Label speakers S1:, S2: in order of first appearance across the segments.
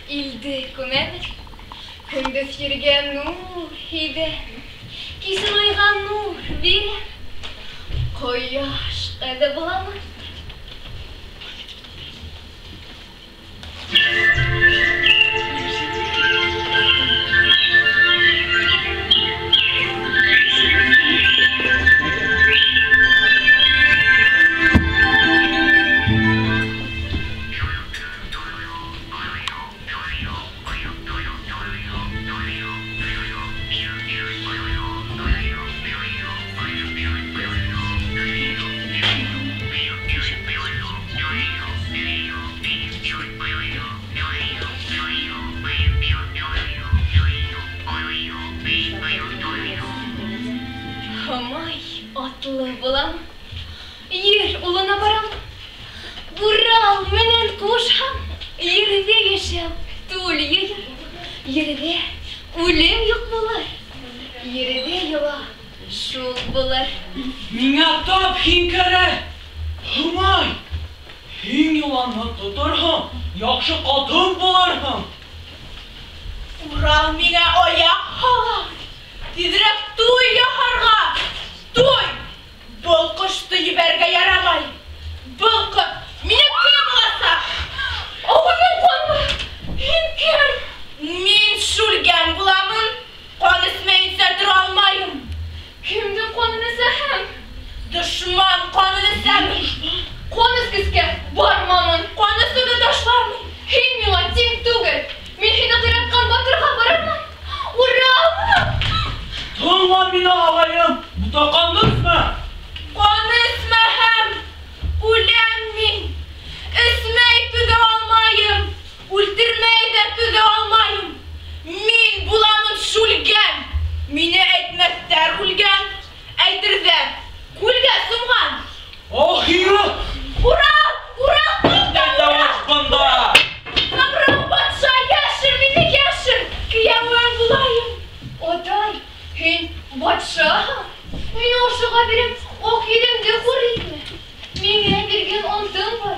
S1: Илде күмәмен. Көндөҙ ергә нур һибә, кисен айға нур бирә. Ҡояш ҡыҙы буламын. Һомай атлы булам, ер улына барам. Урал менән ҡушһам, ерҙә йәшәү түл йыйыр. Ерҙә үлем юҡ булыр, ерҙә йола шул булыр.
S2: Миңә тап һин кәрәк, Һомай. Һин йоланны тоторһоң, яҡшы ҡатын булырһың.
S3: Урал миңә аяҡ һала. Тиҙерәк туй яһарға. Туй! Был ҡошто ебәрергә ярамай. Был ҡыҙ минеке буласаҡ.
S1: Ауыҙың ҡанлы. Һин кем?
S3: Мин Шүлгән буламын. Ҡан эсмәйенсә тора алмайым.
S1: Кемдең ҡанын эсәһең?
S3: Дошман ҡанын эсәмен.
S1: Ҡан эскескә бармамын.
S3: Ҡан эсеүҙе ташлармын.
S1: Һин миңә тиң түгел. Мин һине ҡыйратҡан батырға барырмын. Урал!
S2: Тыңла мине, ағайым, бутаҡанды эсмә.
S3: Ҡан эсмәһәм, үләм мин. Эсмәй түҙә алмайым. Үлтермәй ҙә түҙә алмайым. Мин буламын Шүлгән. Мине әйтмәҫтәр үлгән. Әйтерҙәр, күлгә сумған.
S2: Ах, һиңә!
S3: Урал! Урал, туҡта,
S2: Тауыш
S3: Урал!
S2: бында!
S3: Самрау батша, йәшер мине, йәшер! Кейәүең булайым.
S1: Атай, һин батшаһың. Мине ошоға биреп, аҡ йөҙөңдө хур итмә. Миңә биргән антың бар.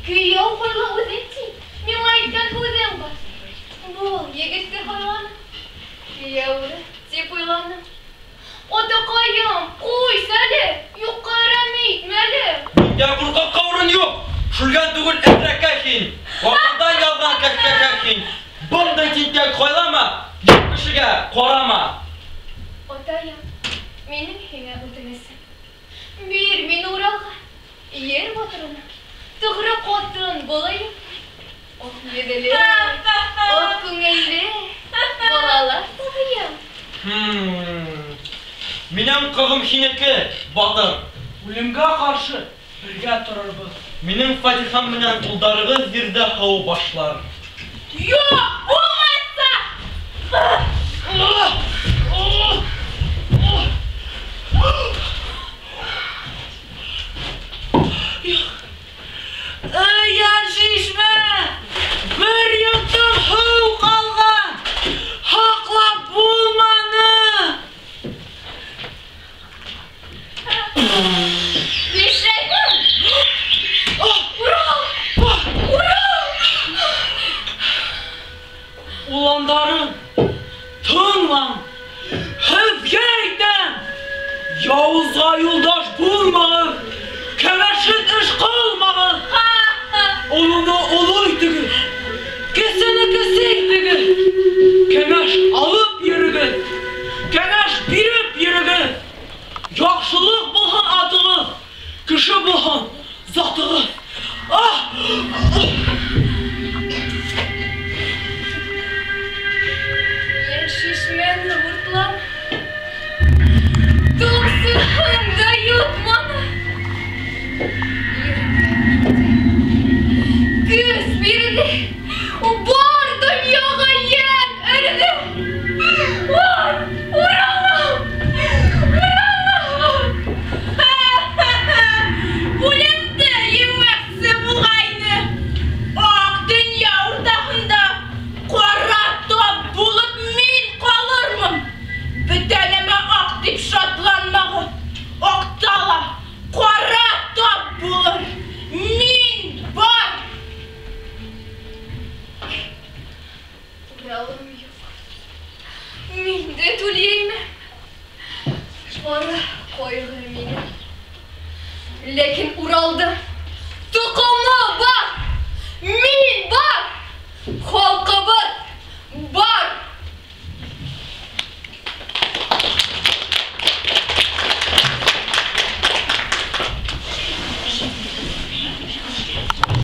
S1: Кейәү һайла үҙең ти. Миңә әйткән һүҙең бар. Был егетте һайланым. Кейәүле тип уйланым. Атаҡайым, ҡуйсы әле, юҡҡа әрәм итмә әле.
S2: Миндә ҡурҡаҡҡа урын юҡ. Шүлгән түгел, әтрәкә һин. Аҡылдан яҙған кәшкәкә һин. Бындай тинтәк һайлама, юҡ кешегә ҡарама.
S1: Атайым, минең һиңә үтенесем. Бир мине Уралға, ер батырына. Тоғро ҡатын булайым. Аҡ йөҙлө, аҡ күңелле балалар табайым.
S2: Минең ҡыҙым һинеке, батыр. Үлемгә ҡаршы бергә торорбоҙ. Минең фатихам менән ҡулдарығыҙ ерҙә һыу башлар.
S3: Юҡ, булмайса!
S2: Эйәр шишмә! Бер йотом һыу ҡалған! Һаҡлап булманы!
S1: Нишләйһең? Урал! Урал!
S2: Уландарым, тыңлаң! Һеҙгә әйтәм! Яуызға юлдаш булмағыҙ! Кәңәшһеҙ эш ҡылмағыҙ! Олоно оло итегеҙ, кесене кесе итегеҙ. Кәңәш алып йөрөгөҙ, кәңәш биреп йөрөгөҙ. Яҡшылыҡ булһын атығыҙ, кеше булһын затығыҙ. Ах!
S1: Йән шишмәне уртлап, тамсыһын да йотма. Ҡара ҡайғы мине. Ләкин Уралда